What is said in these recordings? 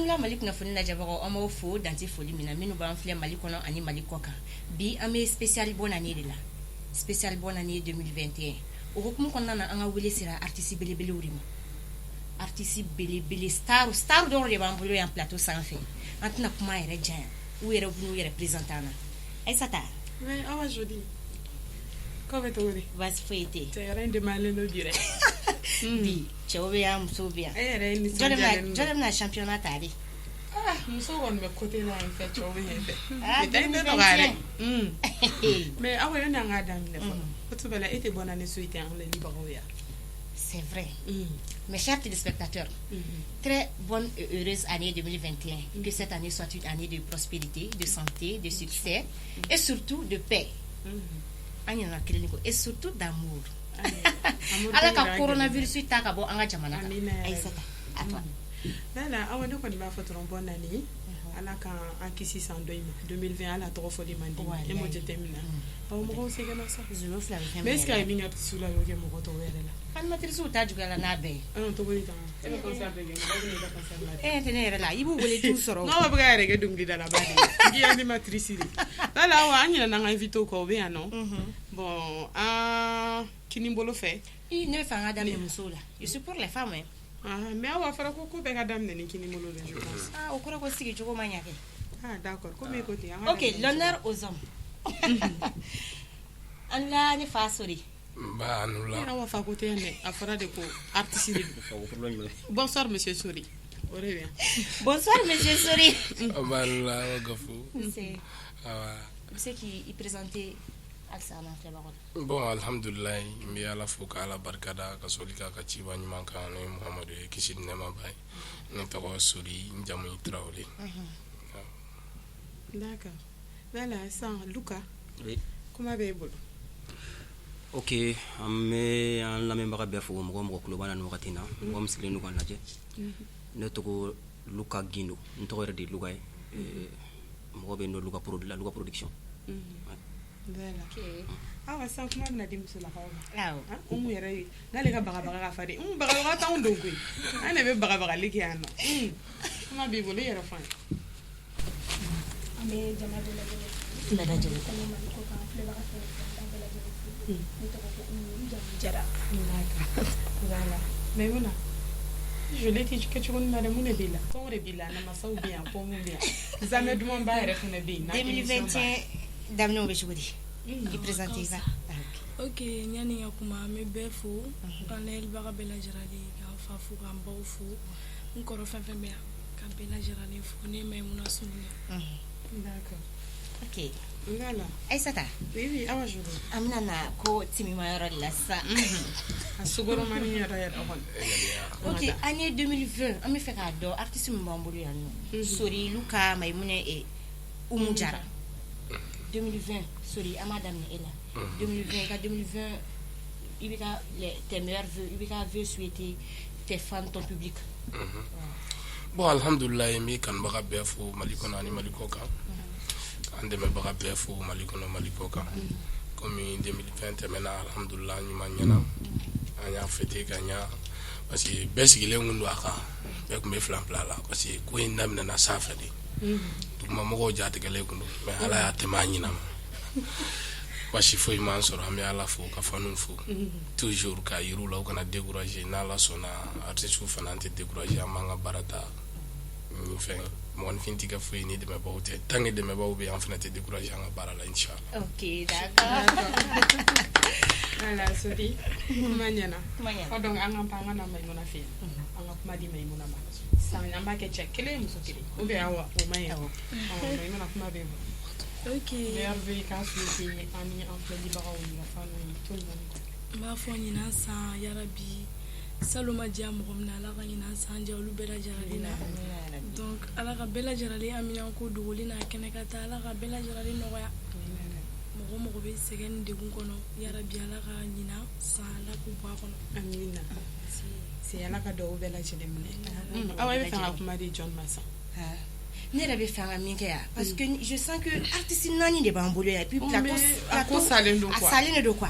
An la Mali kunnafoni lajɛbagaw, an b'aw fo dante foli min na. Minnu b'an filɛ Mali kɔnɔ ani Mali kɔ kan, bi an bɛ spécial bonne année de la, spécial bonne année 2021. O hukumu kɔnɔna na, an ka wele sera artiste belebelew de ma, artiste belebele, star star dɔw de b'an bolo yan plateau sanfɛ. An tɛna kuma yɛrɛ janya, u yɛrɛ b'u yɛrɛ présenter an na. Aïssata. Mais Awa Joli, ko bɛ cogo di? Baasi foyi tɛ yen. Cɛ yɛrɛ in denbayalen don bi dɛ. Bi cɛw bɛ yan, musow bɛ yan. E yɛrɛ ye jɔn de nisɔndiyalen bɛna, jɔn de bɛna championnat ta de? Ah, musow kɔni bɛ côté la yan fɛ, cɛw bɛ yen fɛ. Ah, bi ta in tɛ nɔgɔya dɛ. 2021. Mais Awa, yanni an k'a daminɛ fɔlɔ, o tuma la e tɛ bonne année souhaiter an filɛlibagaw ye wa? C'est vrai. Mes chers téléspectateurs, très bonne et heureuse année 2021. Que cette année soit une année de prospérité, de santé, de succès et surtout de paix. An ɲinɛna kelen kɔ, et surtout d'amour. Ala ka coronavirus ta ka bɔ an ka jamana kan. Amina ya Rabbi. Aïssata, à toi. Lala Awa, ne kɔni b'a fɔ dɔrɔn bonne année. Ala ka an kisi san dɔ in ma. 2020, ala tɔgɔ fɔli man di. E m'o jateminɛ, awɔ, mɔgɔw sɛgɛnna sa. Zéro fila bɛ fɛn Mais est ce que a ye bɛɛ min kɛ su la, y'o kɛ mɔgɔ tɔw yɛrɛ la? La. Animatrice ta juguya la n'a bɛɛ ye. An cogo di tan? E bɛ concert de kɛ, mɔgɔw bɛ n'i ka concert la. E ɲɛ tɛ ne yɛrɛ la, i b'u wele, i t'u sɔrɔ. N'aw bɛ ka yɛrɛ kɛ dɔnkilidalaba de ye, k'i animatrice de. Lala Awa, an ɲinɛna an ka invité kɔ, o bɛ yan nɔ. Bon, an kini bolo fɛ. Ii, ne bɛ fɛ an ka daminɛ musow la. Je suis pour les femmes, hein. Ah, mais Awa, fɔra ko ko bɛɛ ka daminɛ ni kini bolo de, je pense. Ah, o kɔrɔ ko sigi cogo ma ɲa kɛ. Ah, d'accord, komi e ko ten, an ka Ok, daminɛ. l'honneur aux hommes. An la ne fa Sori. Ba muso. la. Awa fa ko tɛ yan dɛ, a fɔra de ko artiste de don. Bonsoir monsieur Sori, o de bɛ yan. Bonsoir monsieur Sori. Ba la, Awa Gafu. Nse. Awa. I bɛ se k'i présenter halisa an filɛbagaw la? Bon, alhamdulilayi, n bɛ Ala fo ka Ala barikada, ka sɔli k'a ka ciba ɲuman kan, n'o ye Muhamadu ye, kisi ni nɛɛma b'a ye. Ne tɔgɔ Sori, n jamu ye Tarawele. D'accord. Lala, sisan Luka. Oui. Kuma b'e bolo. Ok, an bɛ an lamɛnbaga bɛɛ fo, mɔgɔ o mɔgɔ tulo b'an na nin wagati in na, mɔgɔ min sigilen don k'an lajɛ. Ne tɔgɔ Luka Gindo, n tɔgɔ yɛrɛ de ye Luka ye. Mɔgɔ bɛ n dɔn Luka Prod la, Luka Production. Voilà. Ok. Awa, sisan kuma bɛna di musolakaw ma. Awɔ. Ah, Umu yɛrɛ ye n'ale ka bagabaga ka farin. Umu, bagabaga t'anw don koyi, an de bɛ bagabagali kɛ yan nɔ. Umu, kuma b'i bolo, i yɛrɛ fɔ an ye. An bɛ jama bɛɛ lajɛlen fo. Bɛɛ lajɛlen. Kɔnɔ Mali kɔ kan, filɛbaga fɛn o fɛn, an b'a bɛɛ lajɛlen fo. Ne tɔgɔ ko Umu, n jamu Jara. D'accord. Voilà. Maimouna, joli tɛ kɛ cogo min na dɛ, mun de b'i la? Kɔngɔ de b'i la, namasaw bɛ yan, pɔmu bɛ yan, zamɛ dumanba yɛrɛ fana bɛ yen. 2021 daminɛw bɛ cogo di? I présenter ba. Ok, yanni n ka kuma, an bɛ bɛɛ fo, an layɛlibaga bɛɛ lajɛlen, k'an fa fo, k'an baw fo, n kɔrɔ fɛn fɛn bɛ yan, ka bɛɛ lajɛlen fo. Ne ye Maimouna Sunune. D'accord. Ok. Voilà. Aïssata. Oui, Awa Joli. An bɛna na ko timima yɔrɔ de la sisan. A sukoromani yɛrɛ yɛrɛ kɔni. Ok, année 2020, an bɛ fɛ k'a dɔn artiste min b'an bolo yan nɔ. Sori, Luka, Maimouna et Umu Jara. 2020, Sori, an b'a daminɛ e la. 2020, i ka 2020, i bɛ ka tes meilleurs vœux, i bɛ ka vœux souhaiter tes fans, ton public. Bon, alhamdulilayi, n bɛ kanubaga bɛɛ fo Mali kɔnɔ ani Mali kɔ kan, k'an dɛmɛbaga bɛɛ fo Mali kɔnɔ, Mali kɔ kan. Komi 2020 tɛmɛna, alhamdulilayi, ɲuman ɲɛna, an y'a fêter ka ɲa, parce que bɛɛ sigilen kun don a kan, bɛɛ tun bɛ filan fila la, parce que ko in daminɛna sanfɛ de, dugumamɔgɔw jatigɛlen kun don, mais Ala y'a tɛmɛ a ɲina ma, basi foyi m'an sɔrɔ. An bɛ Ala fo ka fanu fo toujours, ka yiriw la u kana décourager. N'Ala sɔnna, artistes fana, an tɛ décourager, an b'an ka baara ta ni fɛn. Mɔgɔninfin tɛ kɛ foyi ni dɛmɛbaaw tɛ. Tant que dɛmɛbaaw bɛ yen, an fana tɛ décourager an ka baara la, inchallah. Ok, d'accord. Voilà, Sori, kuma ɲɛna. Kuma ɲɛna. Ɔ, donc an ka pan, an ka na Maimouna fɛ yen. An ka kuma di Maimouna ma. Sisan an b'a kɛ cɛ kelen, muso kelen. Ou bien Awa, o ma ɲi. Awɔ. Ɔ, Maimouna, kuma b'e bolo. Ok. Meilleurs vœux i k'a souhaiter an ni an filɛlibagaw ye, ka fanu ye, tout le monde. N b'a fɔ ɲinan san, yarabi, salon ma diya mɔgɔ min na, Ala ka ɲinan san diya olu bɛɛ lajɛlen na. Donc Ala ka bɛɛ lajɛlen aminanko dogolen n'a kɛnɛ ka taa, Ala ka bɛɛ lajɛlen nɔgɔya. Mɔgɔ mɔgɔ bɛ sɛgɛn ni degun kɔnɔ, yarabi, Ala ka ɲinan san, Ala k'u bɔ a kɔnɔ. Amina. C'est Ala ka dugawu bɛɛ lajɛlen minɛ. Awa, e bɛ fɛ ka kuma di jɔn ma sisan? Ah. Ne yɛrɛ bɛ fɛ an ka min kɛ yan, parce que je sens que artiste naani de b'an bolo yan, et puis plateau Mais a ko salen don a quoi. Salen de don quoi.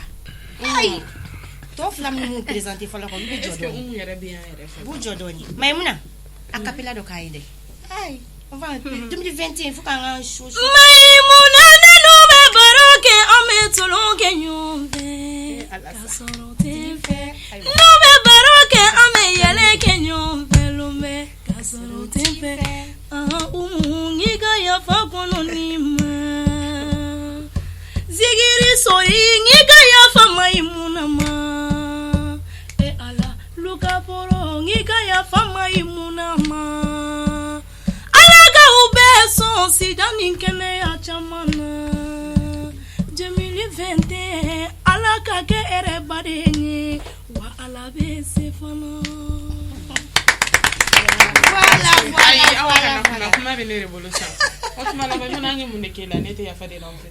Ayi, tɔ fila minnu m'u présenter fɔlɔ kɔ, olu bɛ jɔ Est-ce que dɔɔni. Umu yɛrɛ bɛ yan yɛrɛ fɛ? U b'u jɔ dɔɔni. Maimouna, a cappella dɔ k'an ye dɛ. Ayi, enfin 2021, faut k'an ka so Maimuna, ninnu bɛ baro kɛ, an bɛ tulon kɛ ɲɔgɔn fɛ ka sɔrɔ tɛ fɛ. N'u bɛ baro kɛ, an bɛ yɛlɛ kɛ ɲɔgɔn fɛ lomɛ ka sɔrɔ tɛ fɛ. Umu, i ka yafa kɔnɔ ni ma zigiri sɔyi, i ka yafa Maimuna ma. E Ala, Luka Poro, i ka yafa Maimuna ma. Ala ka u bɛɛ sɔn sida ni kɛnɛya caman na. 2021, Ala ka kɛ hɛrɛba de ye wa Ala bɛ se fana. Voilà, Ayi, voilà, Awa, voilà, kana kuma. voilà. Kuma bɛ ne de bolo sisan. O tuma la, Maimuna, an ye mun de k'e la? Ne tɛ yafa de la o fɛ.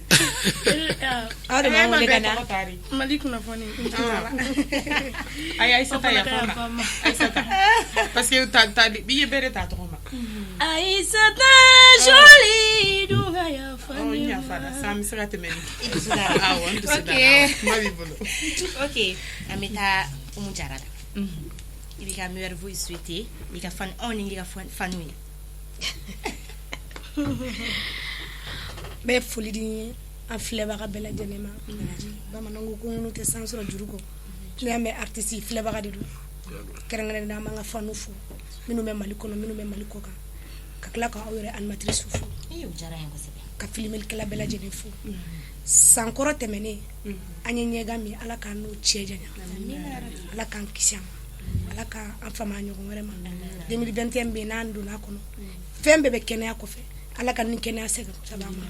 Aw de b'an wele ka na. Tɔgɔ taari. Mali kunnafoni n tɛ la. Ayi, Ayisata, O fana ka yafa ma. yafa ma. Ayisata, parce que ta ta i ye bɛɛ de ta tɔgɔ ma. Aïssata jolie dun ka yafa Ɔ, n ne yafara ma. sisan, an bɛ se ka tɛmɛ ni. I dusu dara. Awɔ, n dusu Ok. dara. Kuma b'i bolo. Ok, an bɛ taa Umu Jara la. I b'i ka meilleurs vœux souhaiter i ka fan, anw ni i ka fanw ye. N bɛ foli di an filɛbaga bɛɛ lajɛlen ma. Bamananw ko ko ŋunu tɛ san sɔrɔ juru kɔ. N'i y'a mɛn artiste, filɛbaga de don. Kɛrɛnkɛrɛnnenya, an b'an ka fanw fo, minnu bɛ Mali kɔnɔ, minnu bɛ Mali kɔ kan, ka tila ka aw yɛrɛ animatrice fo. Ee, o diyara n ye kosɛbɛ. Ka filmelikɛla bɛɛ lajɛlen fo. San kɔrɔ tɛmɛnen, an ye ɲɛgan min, Ala k'an n'o cɛ janya, Ala k'an kisi a ma, Ala k'an fama a ɲɔgɔn wɛrɛ ma. 2021 bɛ yen, n'an donna a kɔnɔ, fɛn bɛɛ bɛ kɛnɛya kɔfɛ. Ala ka ni kɛnɛya sɛgɛn saba ma.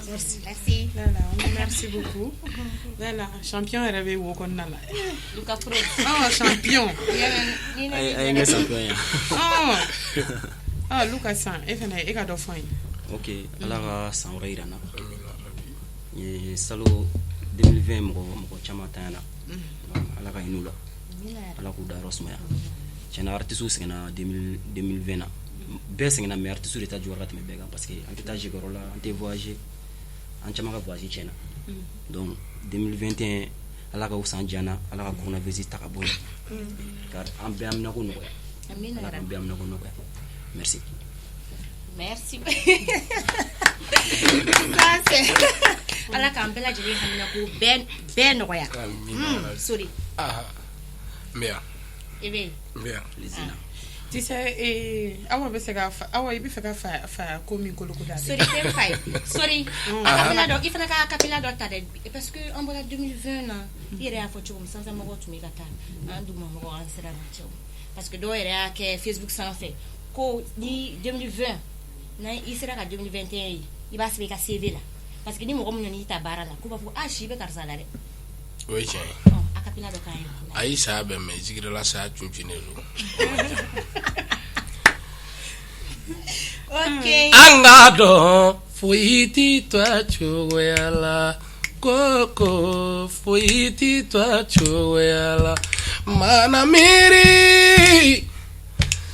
Merci. Merci. Voilà, merci beaucoup. Voilà, champion yɛrɛ bɛ wo kɔnɔna la. Luka Pro. Oh, champion. A ye n kɛ champion ye. Oh. Ah, Luka san, e fana, e ka dɔ fɔ an ye. Ok, Ala ka san wɛrɛ yira n na. Ye salon 2020, mɔgɔ mɔgɔ caman tanyana. Ala ka hinɛ u la, Ala k'u dayɔrɔ sumaya. Tiɲɛna, artiste sɛgɛnna 2020 na, bɛɛ sɛgɛnna, mais artiste de ta juguyara ka tɛmɛ bɛɛ kan, parce que an tɛ taa jekɔrɔ la, an tɛ voyager, an caman ka voyage tiɲɛna. Donc 2021, Ala ka o san diya n na, Ala ka coronavirus ta ka bɔ yen ka an bɛɛ haminako nɔgɔya. Amina. Ala k'an bɛɛ haminako nɔgɔya. Merci. Merci. Ça, c'est Ala k'an bɛɛ lajɛlen hamina ko bɛɛ bɛɛ nɔgɔya. Amina. Sori. Ah, n bɛ yan. I bɛ yen. N bɛ yan. Plaisir. Tu sais, Awa bɛ se ka fa, Awa, i bɛ fɛ ka fa fa ko min koloko da. Sori tɛ n fa ye. Sori, acapella dɔ, i fana ka acapella dɔ ta dɛ, parce que an bɔra 2020 na, i yɛrɛ y'a fɔ cogo min, sanfɛmɔgɔw tun bɛ ka taa, an dugumamɔgɔw, an sera na cɛw. Parce que dɔw yɛrɛ y'a kɛ Facebook sanfɛ ko ni 2020 na, i sera ka 2021 ye, i b'a sɛbɛn i ka CV la. Parce que ni mɔgɔ min nana i ta baara la, k'u b'a fɔ ah, si bɛ karisa la dɛ. O ye tiɲɛ ye. Ɔ, acapella dɔ k'an ye. Ayi, saya bɛ mɛn zigirila, saya cuncunnen don. Ok. An k'a dɔn, foyi ti to a cogoya la, ko foyi ti to a cogoya la. Mana miiri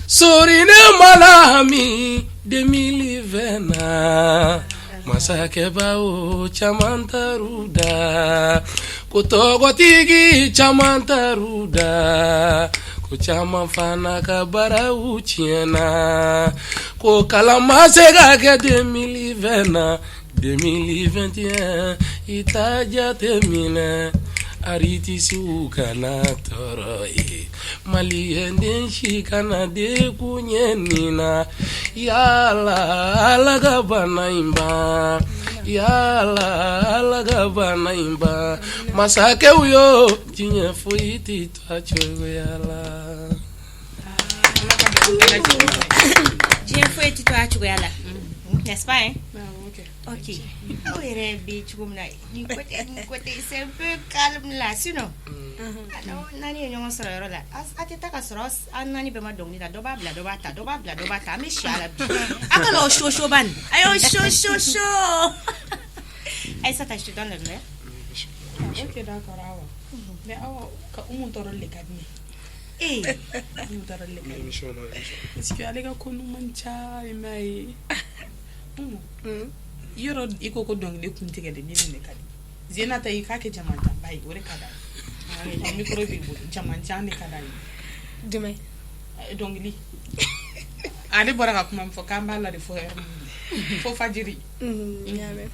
sori, ne mana min 2020 na, masakɛbaw caman taar'u da, ko tɔgɔtigi caman taar'u da, ko caman fana ka baaraw tiɲɛna, ko kalan ma se ka kɛ 2020 na. 2021, i t'a jate minɛ, artisiw kana tɔɔrɔ ye, maliyɛnden si kana dekun ɲɛ nin na. Yala Ala ka bana in ban, yala Ala ka bana in ban. Masakɛw yo, diɲɛ foyi ti to a cogoya la. Diɲɛ foyi ti to a cogoya la, n'est-ce pas, hein? Ah, ok. Ok, aw yɛrɛ bɛ cogo min na, nin côté c'est un peu calme là, sinon alors naani ye ɲɔgɔn sɔrɔ yɔrɔ la, a tɛ taa ka sɔrɔ an naani bɛɛ ma dɔnkili da. Dɔ b'a bila, dɔ b'a ta, dɔ b'a bila, dɔ b'a ta, an bɛ si a la bi. A kana o so so bani, a y'o so so so. Aïssata, je te donne le verre. Ok, d'accord, Awa. Mais Awa, ka Umu tɔɔrɔli de ka di ne ye. Eh. Umu tɔɔrɔli de ka di ne ye. Émission na, émission. Parce que ale ka ko ninnu man ca, i m'a ye. Umu, yɔrɔ i ko ko dɔnkili kun tigɛ de, ni de ka di. Zena ta, i k'a kɛ jamanjanba ye, o de ka d'a ye. Ɔ, micro b'i bolo, jamanjan de ka d'a ye. Jumɛn? Dɔnkili. Ale bɔra ka kuma min fɔ k'an b'a la de fo heure min fo fajiri. N y'a mɛn.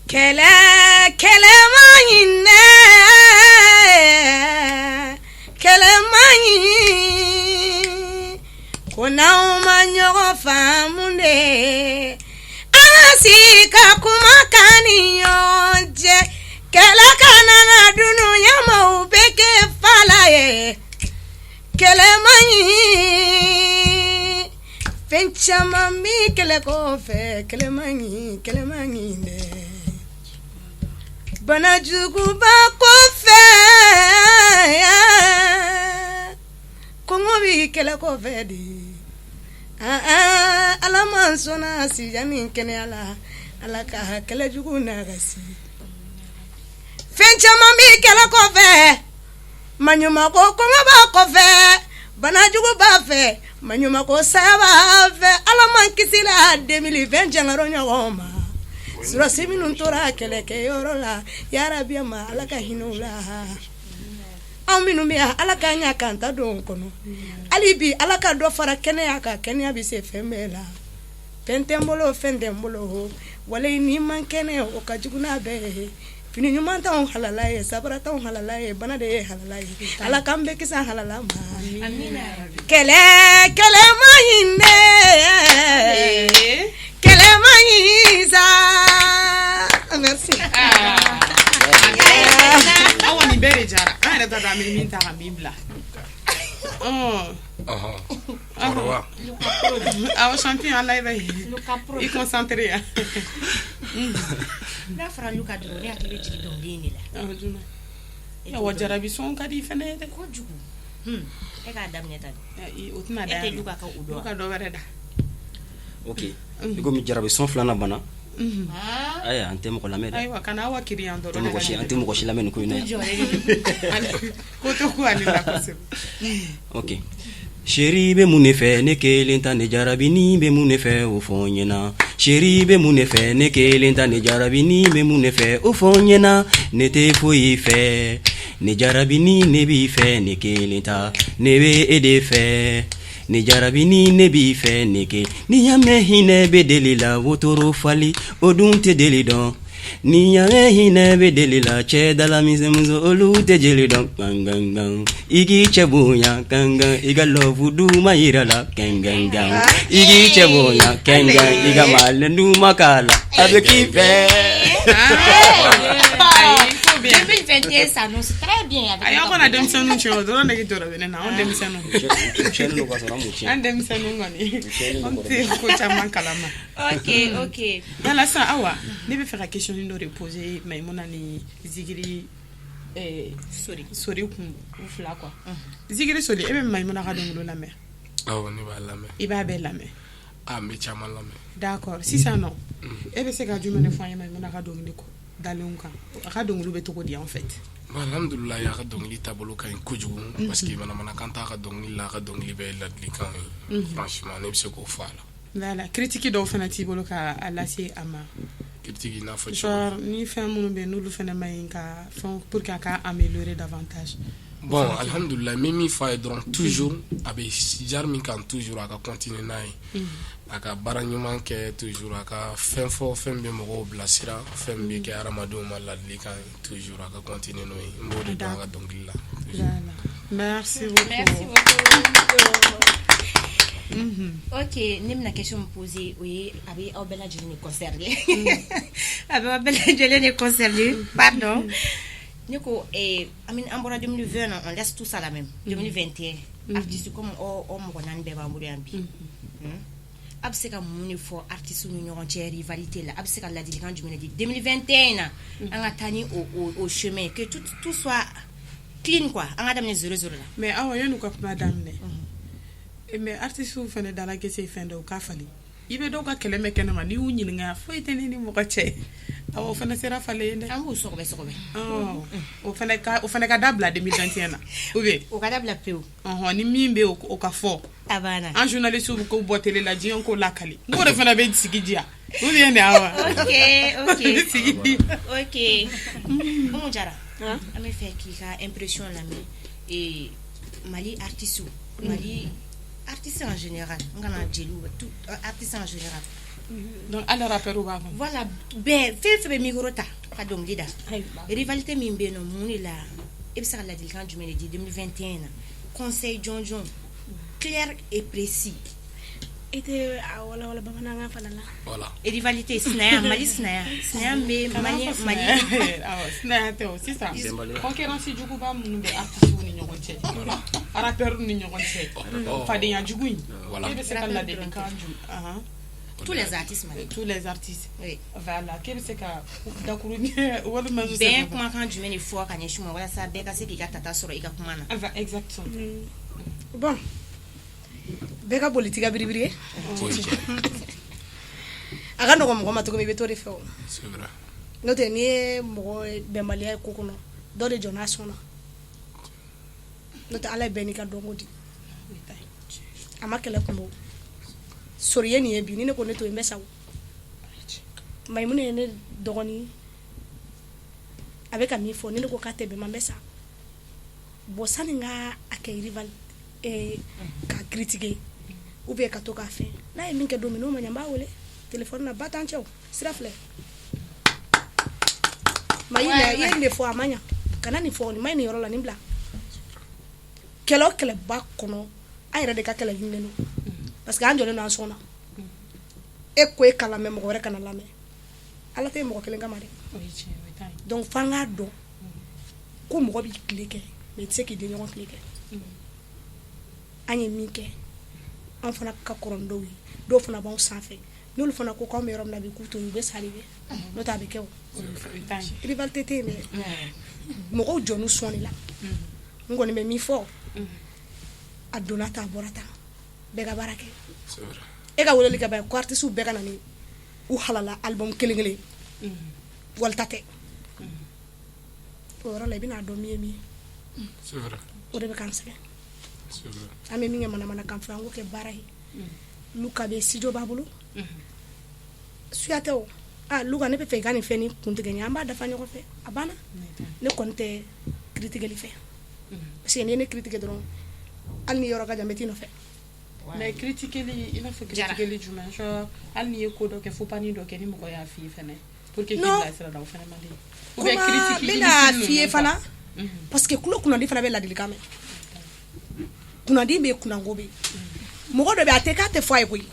Kɛlɛ, kɛlɛ man ɲi dɛ, kɛlɛ man ɲi, ko n'anw ma ɲɔgɔn faamu de, an ka sigi ka kuma k'an ni ɲɔgɔn cɛ, kɛlɛ kana na dunuya maaw bɛ kɛ fala ye, kɛlɛ man ɲi, fɛn caman bɛ kɛlɛ kɔfɛ, kɛlɛ man ɲi, kɛlɛ man ɲi dɛ, banajuguba kɔfɛ, kɔngɔ bɛ kɛlɛ kɔfɛ de, ala m'an sɔnna sijan ni kɛnɛya la, ala ka kɛlɛjugu nagasi, fɛn caman bɛ kɛlɛ kɔfɛ, maɲumako kɔngɔ b'a kɔfɛ, banajugu b'a fɛ, maɲumako saya b'a fɛ, ala m'an kisila 2020 jangaro ɲɔgɔn ma, sɔrɔdasi minnu tora kɛlɛkɛyɔrɔ la, yarabi ma ala ka hinɛ u la, anw minnu bɛ yan ala k'an ɲɛ k'an ta don kɔnɔ, hali bi ala ka dɔ fara kɛnɛya kan, kɛnɛya bɛ se fɛn bɛɛ la, fɛn tɛ n bolo, fɛn tɛ n bolo, walayi n'i man kɛnɛ o ka jugu n'a bɛɛ ye, fini ɲuman t'anw halala ye, sabara t'anw halala ye, bana de ye halala ye, ala k'an bɛɛ kisi halala ma, kɛlɛ, kɛlɛ man ɲi dɛ, kɛlɛ man ɲi sa, merci. Awa nin bɛɛ de diyara an yɛrɛ t'a dɔn an bɛ min ta ka min bila. Cɛkɔrɔba. Awɔ champion ala i bɛ i concentré yan. N'a fɔra Luka dɔrɔn ne hakili bɛ jigin dɔnkili in de la. Awa jarabi sɔn ka di fɛnɛ ye dɛ. Kojugu. E k'a daminɛ tan. O tɛna da. E tɛ Luka ka o dɔn. Luka dɔ wɛrɛ da. Ok i komi jarabi sɔn filanan banna. Ayiwa an tɛ mɔgɔ lamɛn dɛ. Ayiwa kana Awa kirin yan dɔrɔn. An tɛ mɔgɔ si lamɛn nin ko in na yan. Ko to ko ale la kosɛbɛ. Ok chérie bɛ mun de fɛ ne kelen ta ne jarabini bɛ mun de fɛ o fɔ n ɲɛna chérie bɛ mun de fɛ ne kelen ta ne jarabini bɛ mun de fɛ o fɔ n ɲɛna ne tɛ foyi fɛ ne jarabini ne b'i fɛ ne kelen ta ne bɛ e de fɛ ne jarabini ne b'i fɛ ne ke n'i y'a mɛn hinɛ bɛ deli la wotoro fali o dun tɛ deli dɔn n'i y'a mɛn hinɛ bɛ deli la cɛ dalamisɛnmuso olu tɛ jeli dɔn gangangan i k'i cɛ bonya gangan i ka love duman yira la gangangan i k'i cɛ bonya gangan i ka malɛn duman k'a la a bɛ k'i fɛ. 2021 s'annonce très bien avec Ayi aw kana denmisɛnninw tiɲɛ o dɔrɔn de jɔrɔ bɛ ne na anw denmisɛnninw. Tiɲɛni don ka sɔrɔ an m'u tiɲɛ. An denmisɛnninw kɔni an tɛ ko caman kalama. Ok. Voilà sisan Awa ne bɛ fɛ ka question dɔ de poser Mayimuna ni Zigiri Sori kun u fila quoi. Zigiri Sori e bɛ Mayimuna ka dɔnkili lamɛn? Awɔ ne b'a lamɛn. I b'a bɛɛ lamɛn? Ah n bɛ caman lamɛn. D'accord sisan nɔ e bɛ se ka jumɛn de fɔ an ye Mayimuna ka dɔnkili dalenw kan a ka dɔnkili bɛ cogo di en fait? Bon alhamdulilayi a ka dɔnkili taabolo ka ɲi kojugu parce que manamanakan t'a ka dɔnkili la, a ka dɔnkili bɛɛ ye ladilikan ye, franchement ne bɛ se k'o fɔ a la. Voilà critique dɔw fana t'i bolo ka a lase a ma? Critique i n'a fɔ cogo genre ni fɛn minnu bɛ yen n'olu fana ma ɲi ka fɛn pour que a ka améliorer davantage. Bon alhamdulilayi n bɛ min fɔ a ye dɔrɔn toujours a bɛ genre min kan toujours a ka continuer n'a ye, a ka baara ɲuman kɛ toujours a ka fɛn fɔ fɛn bɛ mɔgɔw bilasira, fɛn bɛ kɛ hadamadenw ma ladilikan ye toujours a ka continuer n'o ye, n b'o de dɔn a ka dɔnkili la. Voilà merci beaucoup. Merci beaucoup. Ok ne bɛna question min poser o ye a bɛ aw bɛɛ lajɛlen de concerner, a bɛ aw bɛɛ lajɛlen de concerner, pardon. Ne ko an bɔra 2020 na, on laisse tout ça là même 2021 artiste comme aw mɔgɔ naani bɛɛ b'an bolo yan bi, a bɛ se ka mun de fɔ artiste ni ɲɔgɔn cɛ rivalité la, a bɛ se ka ladilikan jumɛn de di 2021 na an ka taa ni o chemin que tout soit clean quoi, an ka daminɛ 0-0 la. Mais Awa yan'u ka kuma daminɛ, mais artistes fana dala gese fɛn dɔw k'a falen, i bɛ dɔw ka kɛlɛ mɛn kɛnɛma n'i y'u ɲininka foyi tɛ ne ni mɔgɔ cɛ, awɔ o fana sera falen ye dɛ. An b'u sɔgɔbɛ sɔgɔbɛ. O fana ka dabila 2021 na ou bien o ka dabila pewu. Ɔhɔn ni min bɛ yen o ka fɔ. A banna. An journalistes bɛ ko bɔ télé la diɲɛ k'o lakali n k'o de fana bɛ sigi diya ou bien de Awa. Ok. Sigi di. Ok Umu Jara an bɛ fɛ k'i ka impression lamɛn Mali artistes, Mali Artiste en général, n kana jeliw, tout artiste en général. Donc hali rappeur b'a kɔnɔ. Voilà, bɛɛ, fɛn fɛn bɛ micro ta ka dɔnkili da, rivalité min bɛ yen nɔ, mun de la? E bɛ se ka ladilikan jumɛn de di 2021 na, conseil jɔnjɔn, clair et précis? I tɛ a walawala bamanankan fana la. Voilà. Rivalité, sinaya, Mali sinaya, sinaya min bɛ Mali, Mali. Awɔ, sinaya tɛ o. Sisan, Bɛnbaliya. concurrence juguba minnu bɛ artistes ni ɲɔgɔn cɛ, rappeurs ni ɲɔgɔn cɛ, fadenya jugu in, Voilà. e bɛ se ka ladilikan ju ahan. Tous les artistes maliens. Tous les artistes. Oui. Voilà, k'e bɛ se ka dakuru ɲɛ walima je sais Bɛn pas. kumakan jumɛn de fɔ ka ɲɛsin u ma walasa bɛɛ ka se k'i ka tata sɔrɔ i ka kuma na? Enfin, exactement. Bon, bɛɛ ka boli t'i ka biribiri ye. O ye tiɲɛ. A ka nɔgɔn mɔgɔ ma cogo min, i bɛ t'o de fɛ o. C'est vrai. N'o tɛ, n'i ye mɔgɔ bɛnbaliya ye ko kɔnɔ, dɔ de jɔ n'a sɔnna. N'o tɛ, Ala ye bɛɛ n'i ka dɔnko di. A ma kɛlɛ kun bɔ sori ye nin ye bi, ni ne ko ne to yen, n bɛ sa o. Mayimuna ye ne dɔgɔnin, a bɛ ka min fɔ, ni ne ko k'a tɛ bɛn ma, n bɛ sa. Bon, sani n ka a kɛ rival ka critiquer ou bien ka to k'a fɛn, n'a ye min kɛ don min n'o ma ɲɛ, n b'a wele téléphone na. Ba t'an cɛ o, sira filɛ. Mayina, i ye nin de fɔ, a ma ɲa, kana nin fɔ, nin ma ɲi nin yɔrɔ la, nin bila. Kɛlɛ o kɛlɛba kɔnɔ, an yɛrɛ de ka kɛlɛ ɲininen don, parce que an jɔlen don an sɔn na. E ko e ka lamɛn, mɔgɔ wɛrɛ kana lamɛn, Ala tɛ mɔgɔ kelen kama dɛ. O ye tiɲɛ ye, o ye tan ye. Donc f'an k'a dɔn ko mɔgɔ b'i tile kɛ, mais i tɛ se k'i denɲɔgɔn tile kɛ. An ye min kɛ, an fana ka kɔrɔ ni dɔw ye, dɔw fana b'anw sanfɛ. N'olu fana ko k'anw bɛ yɔrɔ min na bi, k'u to yen, u bɛ sa de dɛ, n'o tɛ a bɛ kɛ o. O ye tan ye. Rivalité tɛ yen dɛ, mɔgɔw jɔ n'u sɔn de la. N kɔni bɛ min fɔ, a donna tan, a bɔra tan, bɛɛ ka baara kɛ. C'est vrai. E ka weleli kɛ ban ko artistes bɛɛ ka na ni u halala album kelen kelen, walita tɛ. O yɔrɔ la, i bɛna dɔn min ye min ye. C'est vrai. O de bɛ k'an sɛgɛn. C'est vrai. An bɛ min kɛ manamanakan fɔ, an k'o kɛ baara ye. Luka bɛ studio b'a bolo, suya tɛ o. Ah Luka, ne bɛ fɛ i ka nin fɛn nin kun tigɛ n ye, an b'a dafa ɲɔgɔn fɛ, a banna. Ne kɔni tɛ critiquer fɛ, parce que n'i ye ne critiquer dɔrɔn, hali ni yɔrɔ ka jan, n bɛ t'i nɔfɛ. Mais critiquer, i n'a fɔ critiquer jumɛn? Genre hali n'i ye ko dɔ kɛ, faux pas ni dɔ kɛ, ni mɔgɔ y'a f'i ye fɛnɛ pour que k'i Non. bilasira la, o fɛnɛ man di? Ou bien Kuma critique n bɛna f'i ye fana, parce que tulo kunnandi fana bɛ ladilikan mɛn. Kunnandi bɛ yen, kunnango bɛ yen. Mɔgɔ dɔ bɛ yen, a tɛ k'a tɛ fɔ a ye koyi,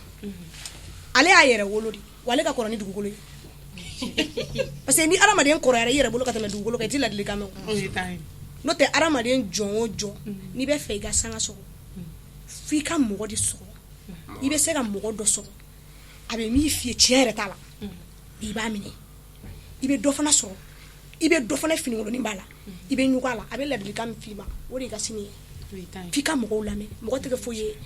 ale y'a yɛrɛ wolo de wa, ale ka kɔrɔ ni dugukolo ye, parce que ni hadamaden kɔrɔyara i yɛrɛ bolo ka tɛmɛ dugukolo kan, i tɛ ladilikan mɛn o. O ye tan ye. N'o tɛ, hadamaden jɔn o jɔn, n'i bɛ fɛ i ka sanga sɔrɔ, f'i ka mɔgɔ de sɔrɔ. I bɛ se ka mɔgɔ dɔ sɔrɔ, a bɛ min f'i ye, tiɲɛ yɛrɛ t'a la, i b'a minɛ. I bɛ dɔ fana sɔrɔ, i bɛ dɔ fana finikoloni b'a la, i bɛ ɲugun a la, a bɛ ladilikan min f'i ma, o de y'i ka sini ye. O ye tan ye. F'i ka mɔgɔw lamɛn. Mɔgɔ tɛ kɛ foyi ye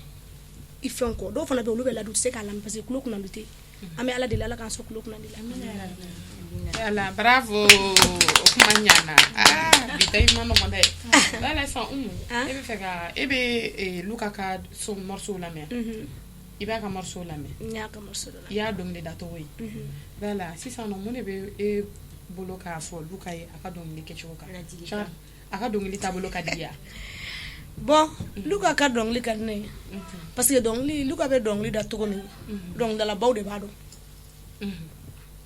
i fɛn kɔ. Dɔw fana bɛ yen, olu bɛ ladi, u tɛ se k'a lamɛn, parce que tulo kunnandi tɛ yen. An bɛ Ala deli, Ala k'an sɔn tulo kunnandi la. Voilà, bravo. O kuma ɲana. Ah, bi ta in ma nɔgɔn dɛ. Voilà, sisan Umu, e bɛ fɛ ka e bɛ Luka ka son morceau lamɛn? I b'a ka morceau lamɛn? N y'a ka morceau dɔ I y'a dɔnkili da tɔgɔ ye. Voilà, sisan nɔ, mun de bɛ e bolo k'a fɔ Luka ye a ka dɔnkili kɛcogo kan? Ladilikan. Genre, a ka dɔnkili taabolo ka di ya? Bon, Luka ka dɔnkili ka di ne ye, parce que dɔnkili, Luka bɛ dɔnkili da cogo min, dɔnkilidalabaw de b'a dɔn,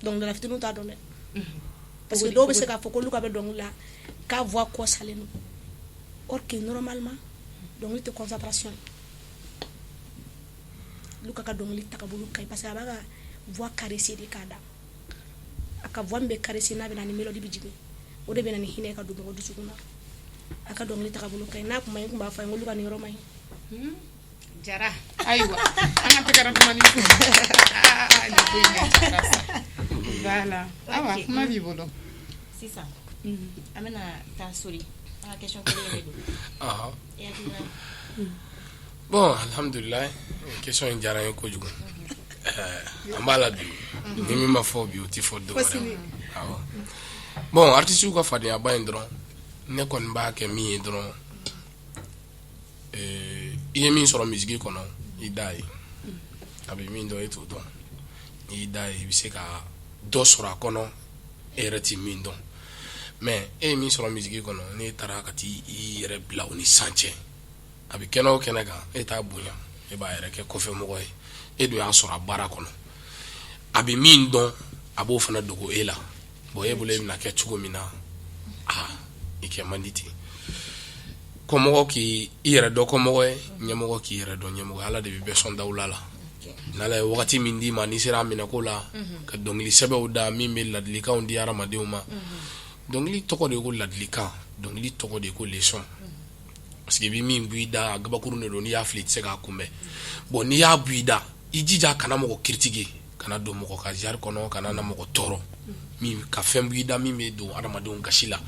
dɔnkilidala fitininw t'a dɔn dɛ. Parce que dɔw bɛ se k'a fɔ ko Luka bɛ dɔnkili la k'a voix kɔsalen don, or que normalement dɔnkili tɛ concentration ye. Luka ka dɔnkili tagabolo ka ɲi, parce que a b'a ka voix caresser de k'a da. A ka voix min bɛ caresser, n'a bɛ na ni mélodie bɛ jigin, o de bɛ na ni hinɛ ka don mɔgɔ dusukun na. A ka dɔnkili tagabolo ka ɲi. N'a kun ma ɲi, n kun b'a fɔ a ye n ko Luka, nin yɔrɔ ma ɲi. Jara. Ayiwa, an ka tɛgɛrɛ dumani. Ah, nin ko in ka ca sa. Voilà, awa, kuma b'i bolo. Sisan an bɛna taa sori, an ka question kelen de don. E hakilina? Bon, alhamdulilayi, question in diyara n ye kojugu. An b'a la bi, ni min ma fɔ bi, o tɛ fɔ dɔ wɛrɛ. Awɔ, bon, artistes ka fadenyaba in dɔrɔn, ne kɔni b'a kɛ min ye dɔrɔn, i ye min sɔrɔ musique kɔnɔ, i da ye a bɛ min dɔn, e t'o dɔn. N'i y'i da ye, i bɛ se ka dɔ sɔrɔ a kɔnɔ, e yɛrɛ tɛ min dɔn. Mais e ye min sɔrɔ musique kɔnɔ, n'e taara ka t'i yɛrɛ bila o ni san cɛ, a bɛ kɛnɛ o kɛnɛ kan, e t'a bonya. E b'a yɛrɛ kɛ kɔfɛmɔgɔ ye. E dun y'a sɔrɔ a baara kɔnɔ, a bɛ min dɔn, a b'o fana dogo e la. Bon, e bolo e bɛna kɛ cogo min na, aa, i kɛ man di ten. Kɔmɔgɔ k'i yɛrɛ dɔn kɔmɔgɔ ye, ɲɛmɔgɔ k'i yɛrɛ dɔn ɲɛmɔgɔ ye. Ala de bɛ bɛɛ sɔn dawula la. N'Ala ye wagati min d'i ma, n'i sera a minɛko la ka dɔnkili sɛbɛw da min bɛ ladilikanw di hadamadenw ma. Dɔnkili tɔgɔ de ye ko ladilikan, dɔnkili tɔgɔ de ye ko leçon, parce que i bɛ min bɔ i da, a gabakurun de don. N'i y'a fili, i tɛ se k'a kunbɛn. Bon, n'i y'a bɔ i da, i jija kana mɔgɔ critiquer, kana don mɔgɔ ka genre kɔnɔ, kana na mɔgɔ tɔɔrɔ min ka fɛn bɔ i da min bɛ don hadamadenw gasi la.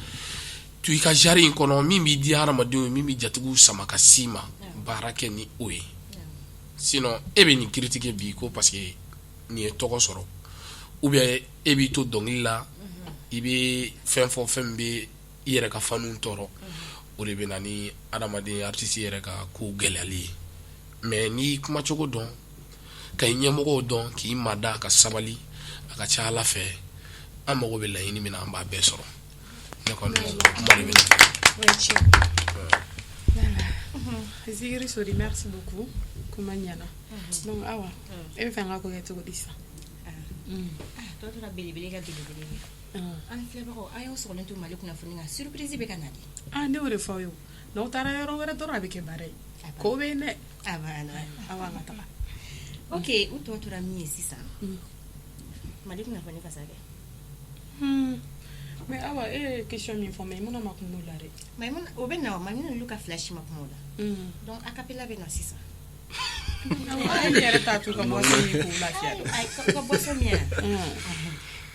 To i ka genre in kɔnɔ, min b'i di hadamadenw ye, min bɛ jatigiw sama ka s'i ma, baara kɛ ni o ye. Sinon e bɛ nin critiquer bi ko parce que nin ye tɔgɔ sɔrɔ, ou bien e b'i to dɔnkili la, i bɛ fɛn fɔ, fɛn min bɛ i yɛrɛ ka fanw tɔɔrɔ, o de bɛ na ni adamaden artiste yɛrɛ ka ko gɛlɛyali ye. Mais n'i kumacogo dɔn, ka i ɲɛmɔgɔw dɔn, k'i mada, ka sabali, a ka ca Ala fɛ, an mago bɛ laɲini min na, an b'a bɛɛ sɔrɔ. Ne kɔni, kuma de bɛ na. Zigiri Sori, merci beaucoup, kuma ɲɛna. Donc Awa, e bɛ fɛ an ka ko kɛ cogo di sisan? Tɔ tora belebele ka belebele ye. An filɛbagaw, a y'aw sɔgɔlen to Mali kunnafoni kan, surprise bɛ ka na de. Ah, ne y'o de fɔ aw ye o. N'aw taara yɔrɔ wɛrɛ dɔrɔn, a bɛ kɛ baara ye. Ko bɛ yen dɛ. A banna. Awa, an ka taga. Ok, u tɔ tora min ye sisan, Mali kunnafoni fasa kɛ. Mais Awa, e ye question min fɔ, Maïmouna ma kuma o la dɛ. Maïmouna, o bɛ na o, Maïmouna n'olu ka fila si ma kuma o la. Donc a cappella bɛ na sisan. Awa, e yɛrɛ t'a to i ka boisson min k'u lafiya dɛ. Ayi, ka boisson min yan.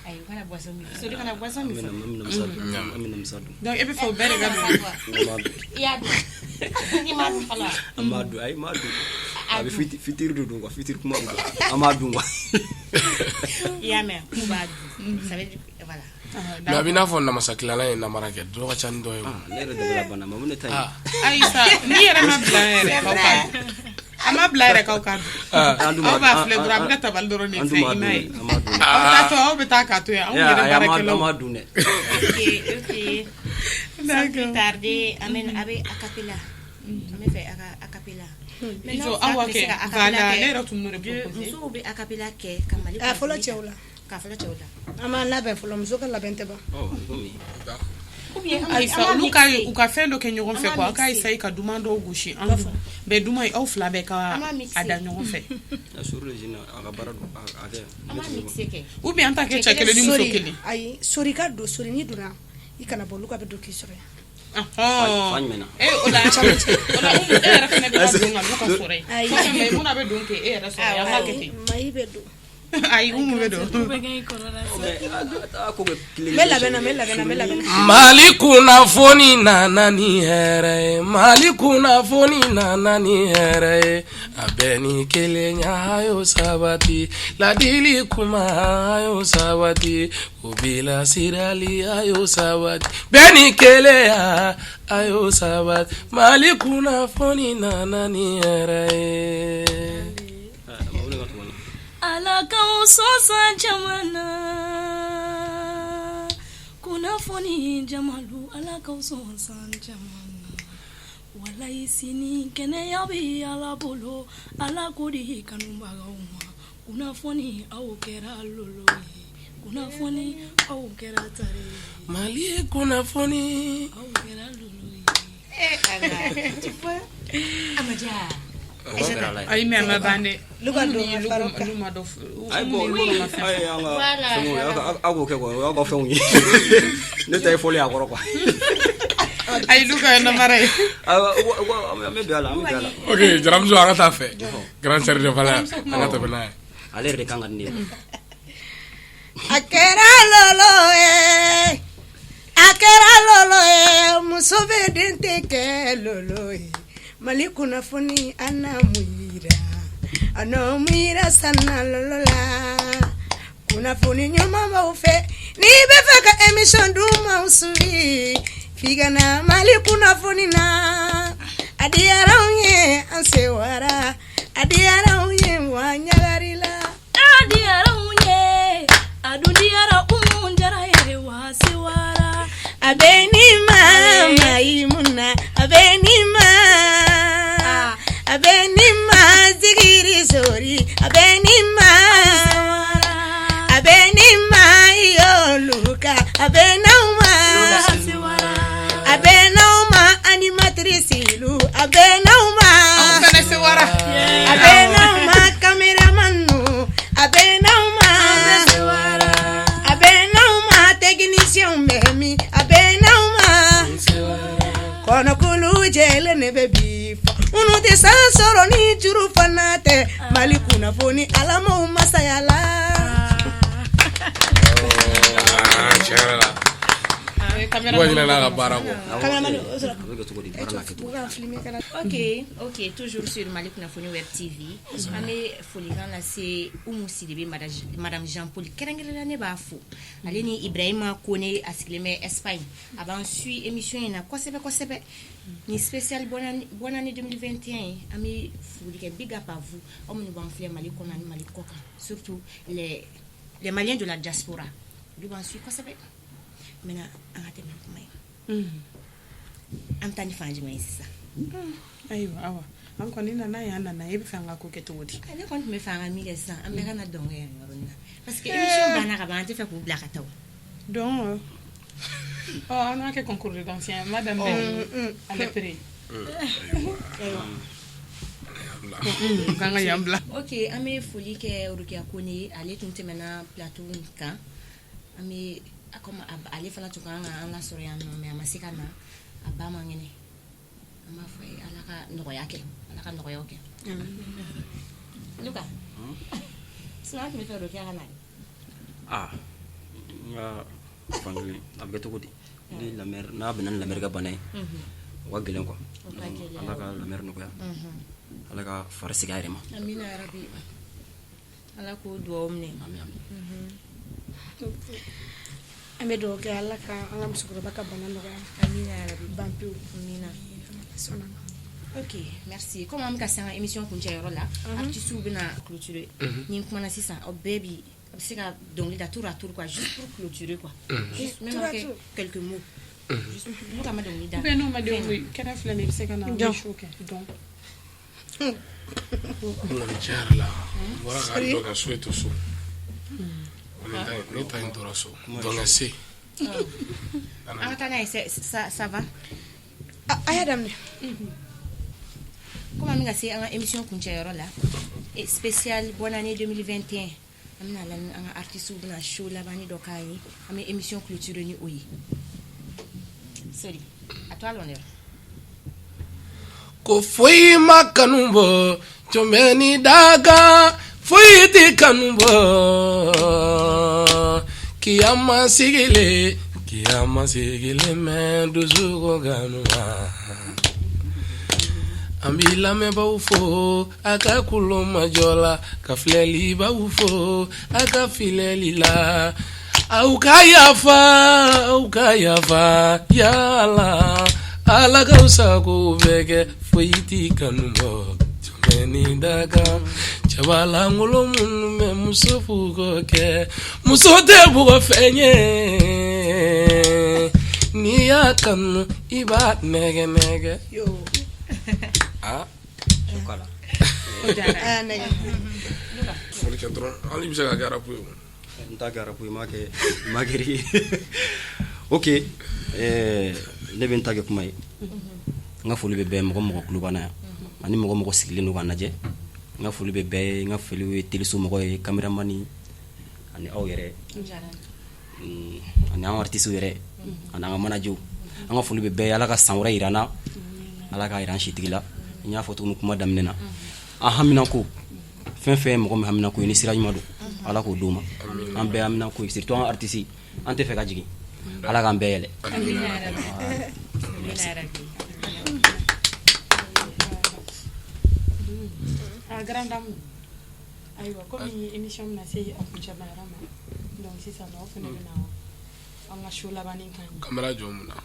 Ayi, u kana boisson min. Sori, kana boisson min. An bɛna namasa dun, an bɛna namasa dun. Donc e bɛ fɛ o bɛɛ de ka don? I y'a dun? I m'a dun fɔlɔ wa? An b'a dun, ayi, n m'a dun. A bɛ futur de dun quoi, futur kuma don, an b'a dun quoi. I y'a mɛn, k'u b'a dun. Ça veut dire, voilà. Mais a bɛ n'a fɔ namasa tilala ye namara kɛ, dɔ ka ca ni dɔ ye o. Ne yɛrɛ dabali banna, ma mun ne ta ye. Ayisa, n'i yɛrɛ ma bila yɛrɛ k'aw ka dun, a ma bila yɛrɛ k'aw ka dun, aw b'a filɛ dɔrɔn, a bɛ ka tabali dɔrɔn de An fɛ, dun b'a i m'a ye. dun, an b'a dun. Aw taatɔ, aw bɛ taa k'a to yen, anw yɛrɛ Ayi, an baarakɛlaw. b'a dun dɛ. Ok. Sans plus tarder, an bɛ a bɛ a cappella. An bɛ fɛ a ka a cappella. Ijo, aw kɛ, voilà, ne yɛrɛ tun b'o de proposer. Musow bɛ a cappella kɛ ka Mali A fɔlɔ cɛw la. Ka fɔlɔ cɛw la. An b'an labɛn fɔlɔ, muso ka labɛn tɛ ban. Komi Ou bien Ayisa, an b'a olu ka mixer. u ka fɛn dɔ kɛ ɲɔgɔn fɛ An b'a quoi, aw ka mixer. essayer ka duman dɔw gosi, an dun bɛɛ duman ye, aw fila bɛɛ ka An b'a mixer. a da ɲɔgɔn fɛ. Sori de jina a ka baara don, a kɛ. An b'a mixer kɛ. Ou bien an ta kɛ cɛ kelen ni muso Sori, kelen. ayi, Sori ka don, Sori n'i donna, i kana bɔ, Luka bɛ don k'i sɔrɔ yan. Fa jumɛn na? E o la, Umu, e yɛrɛ fana bɛ ka don ka Luka sɔrɔ yen. Ayi. Kɔfɛ Maïmouna bɛ don k'e yɛrɛ sɔrɔ yen, an k'a kɛ ten. Mayi bɛ don. Ayi, Umu bɛ don. A ko kɛ kelen. N bɛ labɛn na, n bɛ labɛn na, n bɛ labɛn na. Mali kunnafoni nana ni hɛrɛ ye, Mali kunnafoni nana ni hɛrɛ ye. A bɛɛ ni kelenya y'o sabati, ladili kuma y'o sabati, o bilasirali a y'o sabati, bɛɛ ni kelenya a y'o sabati. Mali kunnafoni nana ni hɛrɛ ye. Ala k'aw sɔn san caman na, kunnafoni jamalu, Ala k'aw sɔn san caman na. Walayi, sini kɛnɛya bɛ Ala bolo, Ala k'o di kanubagaw ma. Kunnafoni, aw kɛra lolo ye, kunnafoni, aw kɛra tare ye. Mali kunnafoni. Aw kɛra lolo ye. Eh Ala, tu vois? Amadia. Ayi, mais a ma ban dɛ. Luka Umu don ni ka fara o kan. Lu ma dɔ Ayi, bon, Umu ni Lu ma fɛn ayi, fɔ. an ka Voilà, fɛnw, voilà. aw k'o kɛ quoi, o y'aw ka fɛnw ye. Ne ta ye fɔli ye a kɔrɔ quoi. Ayi, Luka ye namara ye. An bɛ bɛn a la, an bɛ bɛn a la. Ok, jaramuso, an ka taa fɛ grande sœur de valeur, an ka tɛmɛ n'a ye. Ale yɛrɛ de kan ka di ne ye. A kɛra lolo ye, a kɛra lolo ye, muso bɛ den tɛ kɛ lolo ye. Mali kunnafoni, a na mun yira, a na mun yira sanna lolo la. Kunnafoni ɲuman b'aw fɛ, n'i bɛ fɛ ka émission dumanw suivi, f'i ka na Mali kunnafoni na. A diyara anw ye, an sewara, a diyara anw ye, wa ɲagari la. A diyara anw ye, a dun diyara Umu Jara ye, wa sewara. A bɛ ni ma Mayimuna, a bɛ ni ma, a bɛ ni ma. Sori, a bɛ ni ma, a bɛ ni ma, iyo Luka, a bɛ n'aw ma, a bɛ n'aw ma, animatrice lu, a bɛ n'aw ma, a bɛ n'aw ma, caméraman nu, a bɛ n'aw ma, a bɛ n'aw ma, technicien bɛ min, a bɛ n'aw ma, kɔnɔkulu jɛlen ne bɛ bi fɔ minnu tɛ san sɔrɔ ni juru fana tɛ Mali kunnafoni alamaw masaya la. Tiɲɛ yɛrɛ la, mɔgɔ ɲinɛna a ka baara kɔ. Caméraman, o sɔrɔ. A bɛ kɛ cogo di? Baara n'a kɛcogo. Ok, ok, toujours sur Mali Kunnafoni Web TV. An bɛ folikan lase Umu Sidibe, Madame Jean Paul, kɛrɛnkɛrɛnnenya ne b'a fo. Ale ni Ibrahima Kone, a sigilen bɛ Espagne. A b'an suit émission in na kosɛbɛ kosɛbɛ. Ni spécial bonne année 2021 ye, an bɛ foli kɛ, big up à vous. Aw minnu b'an filɛ Mali kɔnɔ ani Mali kɔ kan. Surtout les Maliens de la diaspora. Olu b'an suit kosɛbɛ. Maintenant an ka tɛmɛ ni kuma ye. An bɛ taa ni fan jumɛn ye sisan? Ayiwa awa, an kɔni nana yan, nana e bɛ fɛ an ka ko kɛ cogo di? Ne kɔni tun bɛ fɛ an ka min kɛ sisan, an bɛɛ ka na dɔn kɛ yan yɔrɔnin na, parce que émission banna ka ban, an tɛ fɛ k'u bila ka taa o. Donc ɔ an n'a kɛ concours de danse ye, madame bɛ ale pere k'an ka yan bila. Ok, an bɛ foli kɛ Rokia Kone ye, ale tun tɛmɛna plateau in kan. An bɛ a comme ale fana tun kan ka an lasɔrɔ yan nɔ, mais a ma se ka na, a ba man kɛnɛ. An b'a fɔ a ye Ala ka nɔgɔya kɛ, Ala ka nɔgɔyaw kɛ. Luka, sinon an tun bɛ fɛ Rokia ka na de. Ah, n ka fankelen a bɛ kɛ cogo di ni la mère n'a bɛnna ni la mère ka bana ye, o ka gɛlɛn quoi. O ka gɛlɛn. Ala ka la mère nɔgɔya, Ala ka fari segin a yɛrɛ ma. Amina yarabi, Ala k'o duwawu minɛ. Ami ami. An bɛ dugawu kɛ Ala ka an ka musokɔrɔba ka bana nɔgɔya. Amina yarabi. Ban pewu. Amina. Sɔnna ma. Ok, merci. Comme an bɛ ka se an ka émission kuncɛyɔrɔ la, artistes bɛna clôturer. Ni n kumana sisan, aw bɛɛ bi a bɛ se ka dɔnkili da tour à tour quoi, juste pour clôturer quoi. Juste même Tour à kɛ tour. quelques mots. Juste n'u ka ma dɔnkili da. Ou bien n'o ma denw koyi, kɛnɛ filɛ nin ye, i bɛ se ka na an bɛ show kɛ donc. N kɔni, tiɲɛ yɛrɛ la, n bɔra ka dɔ kɛ so to so, ne ta in tora so donc se. An ka taa n'a ye, ça va. A y'a daminɛ. Comme an bɛ ka se an ka émission kuncɛyɔrɔ la, et spécial bonne année 2021, an bɛna lamɛn, an ka artistes bɛna show labanni dɔ k'an ye, an bɛ émission clôturer ni o ye. Sori, à toi l'honneur. Ko foyi ma kanu bɔ jɔnbɛ ni daga, foyi tɛ kanu bɔ. Kiyama sigilen, kiyama sigilen mɛ dusukun kanu ma. An b'i lamɛnbaaw fo a ka kulomajɔ la, ka filɛlibaw fo a ka filɛli la. Aw ka yafa, aw ka yafa yala, Ala k'aw sago bɛɛ kɛ. Foyi t'i kanu bɔ jɔnbɛ ni daga. Cɛbalankolon minnu bɛ muso bugɔ kɛ, muso tɛ bugɔ fɛn ye. N'i y'a kanu, i b'a nɛgɛ nɛgɛ. Ah. Kala. A nɛgɛ. Foli kɛ dɔrɔn, hali i bɛ se ka kɛ rap ye o. N t'a kɛ rap ye, n m'a kɛ n m'a kɛ ok, ne bɛ n ta kɛ kuma ye. N ka foli bɛ bɛɛ, mɔgɔ mɔgɔ tulo b'an na yan ani mɔgɔ mɔgɔ sigilen don k'an lajɛ. N ka foli bɛ bɛɛ ye. N ka foli ye teleso mɔgɔ ye, caméraman ani aw yɛrɛ, ani an artistes yɛrɛ, ani an ka managerw. An ka foli bɛ bɛɛ ye. Ala ka san wɛrɛ yira an na, Ala k'a yira an sitigi la. N y'a fɔ cogo min kuma daminɛ na, an hamina ko fɛn fɛn ye, mɔgɔ min hamina ko ye ni sira ɲuman don, Ala k'o d'o ma. An bɛɛ hamina ko ye, surtout an artiste, an tɛ fɛ ka jigin, Ala k'an bɛɛ yɛlɛ. Amina yarabi. Amina yarabi. A grande dame, ayiwa, komi émission bɛna se a kuncɛma yɔrɔ ma, donc sisan nɔ aw fana bɛna an ka show labanni kan ye. Caméra jɔ mun na?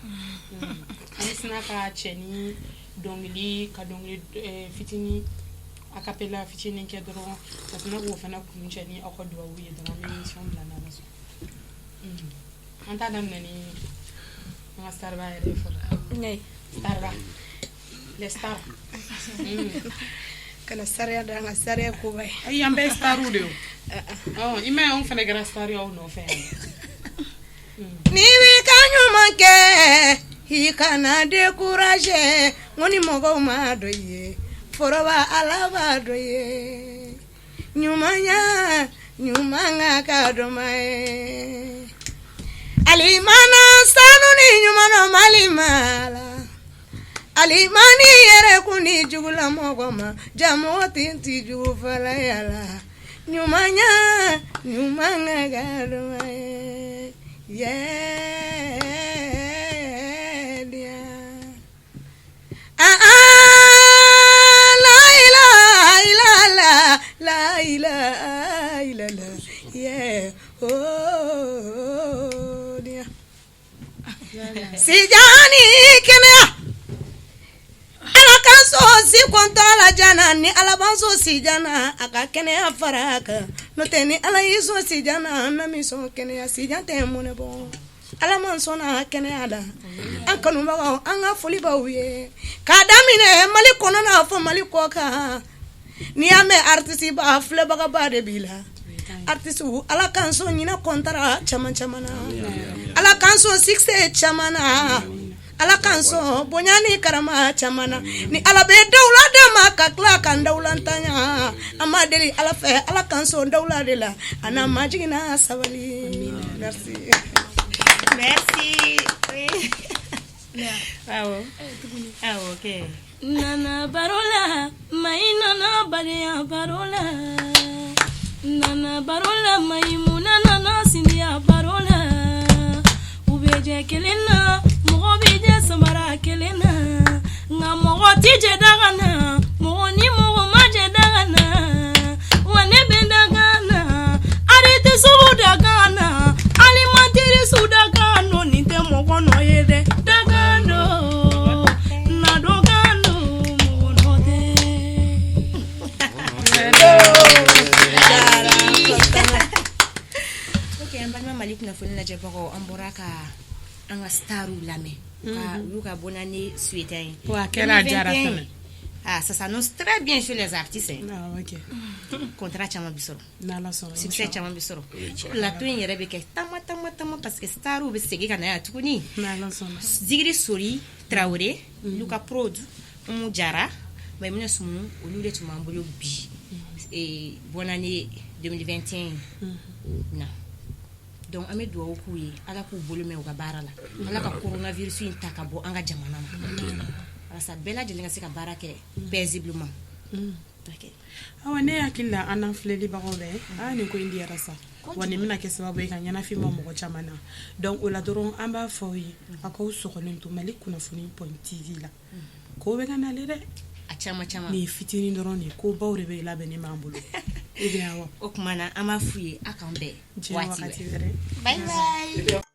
An bɛ sina ka cɛ ni dɔnkili ka dɔnkili fitinin a cappella fitinin kɛ dɔrɔn, ka sina k'o fana kuncɛ ni aw ka dugawu ye dɔrɔn, an bɛ émission bila n'Ala sɔnna. An t'a daminɛ ni an ka starba yɛrɛ ye fɔlɔ. Ne. Starba, les stars. Kana sariya da an ka sariya koba ye. Ayi, an bɛɛ ye starw de ye o. I m'a ye, anw fana kɛra star ye aw nɔfɛ yan. N'i b'i ka ɲuman kɛ, i kana décourager. N ko ni mɔgɔw ma dɔn i ye, foroba Ala b'a dɔn i ye. Ɲumanya ɲuman ka ka dɔ ma ye. Alimana sanu ni ɲuman na Mali ma la. Alimani yɛrɛ kun ni jugula mɔgɔ ma, ja mɔgɔ tɛ ti jugu fala yala. Ɲumanya ɲuman ka ka dɔ ma ye. Yeah, yeah. Ah, ah, la ilaha illallah, la ilaha illallah. Yeah, oh, yeah. Sijani kɛnɛya Ala ka sɔn si kɔntɔ la jana ni Ala b'an sɔn sijana a ka kɛnɛya fara a kan, n'o tɛ ni Ala y'i sɔn sijana na min sɔn kɛnɛya sijan tɛ mɔnɛ bɔ. Ala man sɔnna kɛnɛya la. An kanubagaw, an ka foli b'aw ye k'a daminɛ Mali kɔnɔ n'a fɔ Mali kɔ kan. N'i y'a mɛn artiste ba, filɛbagaba de b'i la. Artiste, Ala k'an sɔn ɲinɛ kɔntara caman caman na. Ala k'an sɔn succès caman na. Ala k'an sɔn bonya ni karama caman na. Ni Ala bɛ dawula d'a ma ka tila k'an dawula ntanya, an b'a deli Ala fɛ, Ala k'an sɔn dawula de la a n'an majiginna sabali. Merci. Merci. Awɔ. Awɔ, ok. Nana baro la, Mayi nana badenya baro la. Nana baro la, Mayimuna nana sindiya baro la. U bɛ jɛ kelen na, mɔgɔ bɛ jɛ samara kelen na. Nka mɔgɔ tɛ jɛ daga na, mɔgɔ ni mɔgɔ ma jɛ daga na. Wa ne bɛ daga na, arrêté sugu daga na, alimentaire su daga nɔ, nin tɛ mɔgɔ nɔ ye dɛ. Daga don, na dɔgɔ don, mɔgɔ nɔ tɛ. Ok, an balima Mali kunnafoni lajɛbagaw, an bɔra ka an ka starw lamɛn ka olu ka bonne année souhaiter an ye. Wa a kɛra, a diyara 2021. fɛnɛ. Ah, ça s'annonce très bien chez les artistes, hein. Ah, ok. Contrat caman bɛ sɔrɔ. N'Ala sɔnna. Succès caman bɛ sɔrɔ. O ye tiɲɛ. Plateau in yɛrɛ bɛ kɛ tama tama tama parce que starw bɛ segin ka na yan tuguni. N'Ala sɔnna. Zigiri Sori Traoré, Luka Prod, Umu Jara, Maïmouna Soumou, olu de tun b'an bolo bi. Et bonne année 2021 na. Donc an bɛ dugawu k'u ye, Ala k'u bolo mɛn u ka baara la. Ala ka coronavirus in ta ka bɔ an ka jamana na. Walasa bɛɛ lajɛlen ka se ka baara kɛ paisiblement. Ok. Awa, ne hakili la, an n'an filɛlibagaw dɛ, aa, nin ko in diyara sa wa, nin bɛna kɛ sababu ye ka ɲɛnafin bɔ mɔgɔ caman na. Donc o la dɔrɔn, an b'a fɔ aw ye, a k'aw sɔgɔlen to Mali kunnafoni point TV la, ko bɛ ka nalen dɛ. A caman caman. Nin ye fitinin dɔrɔn de ye, ko baw de bɛ labɛnnen b'an bolo ou bien. Awɔ. O tuma na, an b'a f'u ye a k'an bɛn Diɲɛ waati wagati wɛrɛ. wɛrɛ. Bye bye.